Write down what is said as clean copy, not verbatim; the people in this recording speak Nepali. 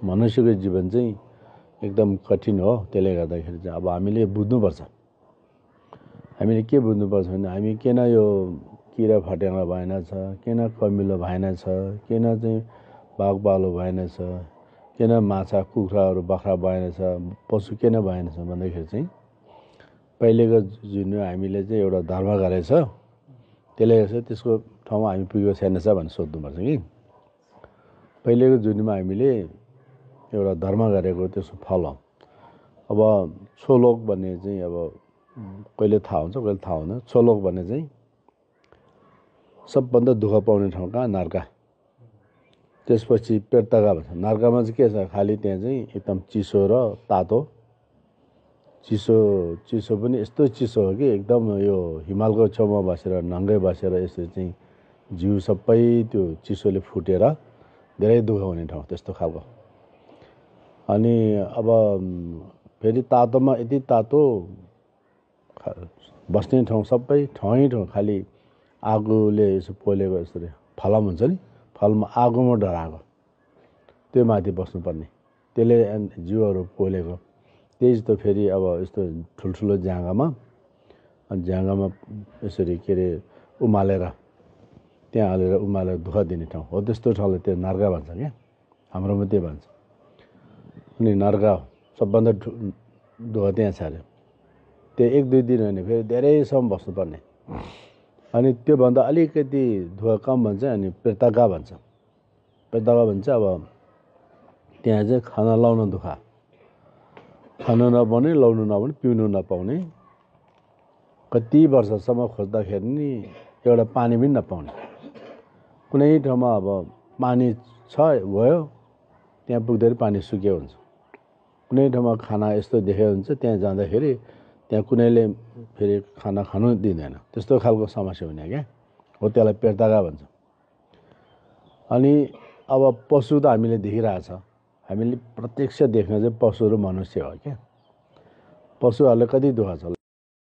मनुष्यको जीवन चाहिँ एकदम कठिन हो। त्यसले गर्दाखेरि चाहिँ अब हामीले बुझ्नुपर्छ। हामीले के बुझ्नुपर्छ भने हामी किन यो किरा फट्याङ्ग्रा भएन छ, किन कमिलो भएन छ, किन चाहिँ बाघबालो भएन छ, किन माछा कुखुराहरू बाख्रा भएन छ, पशु किन भएन छ भन्दाखेरि चाहिँ पहिलेको जुन हामीले चाहिँ एउटा धर्म गरेछ, त्यसले गर्दा त्यसको ठाउँमा हामी पुगेको छैन छ भनेर सोध्नुपर्छ कि पहिलेको जुनमा हामीले एउटा धर्म गरेको त्यसको फल हो। अब छोलोक भन्ने चाहिँ अब कहिले थाहा हुन्छ कहिले थाहा हुँदैन। छोलोक भन्ने चाहिँ सबभन्दा दुःख पाउने ठाउँ कहाँ? नर्का। त्यसपछि पेर्तगा भन्छ। नर्कामा चाहिँ के छ? खालि त्यहाँ चाहिँ एकदम चिसो र तातो। चिसो पनि यस्तो चिसो हो कि एकदम यो हिमालको छेउमा बसेर नङ्गै बसेर यसरी चाहिँ जिउ सबै त्यो चिसोले फुटेर धेरै दुःख हुने ठाउँ त्यस्तो खालको। अनि अब फेरि तातोमा यति तातो बस्ने ठाउँ सबै ठाउँ खालि आगोले यसो पोलेको यसरी फलाम हुन्छ नि, फलमा आगोमा डराएको त्यो माथि बस्नुपर्ने, त्यसले जिउहरू पोलेको। त्यही जस्तो फेरि अब यस्तो ठुल्ठुलो जाँगामा यसरी के अरे उमालेर त्यहाँ हालेर उमालेर दुःख दिने ठाउँ हो। त्यस्तो ठाउँलाई त्यो नर्का भन्छ क्या, हाम्रोमा त्यो भन्छ। अनि नर्का सबभन्दा दुःख त्यहाँ छ अरे। त्यो 1-2 दिन होइन, फेरि धेरैसम्म बस्नुपर्ने। अनि त्योभन्दा अलिकति दुःख कम भन्छ अनि पेर्तगा भन्छ। पेर्तगा भन्छ अब त्यहाँ चाहिँ खाना लाउन दुःख, खानु नपाउने, लाउनु नपाउने, पिउनु नपाउने, कति वर्षसम्म खोज्दाखेरि नि एउटा पानी पनि नपाउने। कुनै ठाउँमा अब पानी छ गयो, त्यहाँ पुग्दाखेरि पानी सुक्यो हुन्छ। कुनै ठाउँमा खाना यस्तो देखेको हुन्छ, त्यहाँ जाँदाखेरि त्यहाँ कुनैले फेरि खाना खानु दिँदैन। त्यस्तो खालको समस्या हुने क्या हो, त्यसलाई पेर्तगा भन्छ। अनि अब पशु त हामीले देखिरहेछ, हामीले प्रत्यक्ष देख्न चाहिँ पशु र मनुष्य हो क्या। पशुहरूले कति दुःख छ।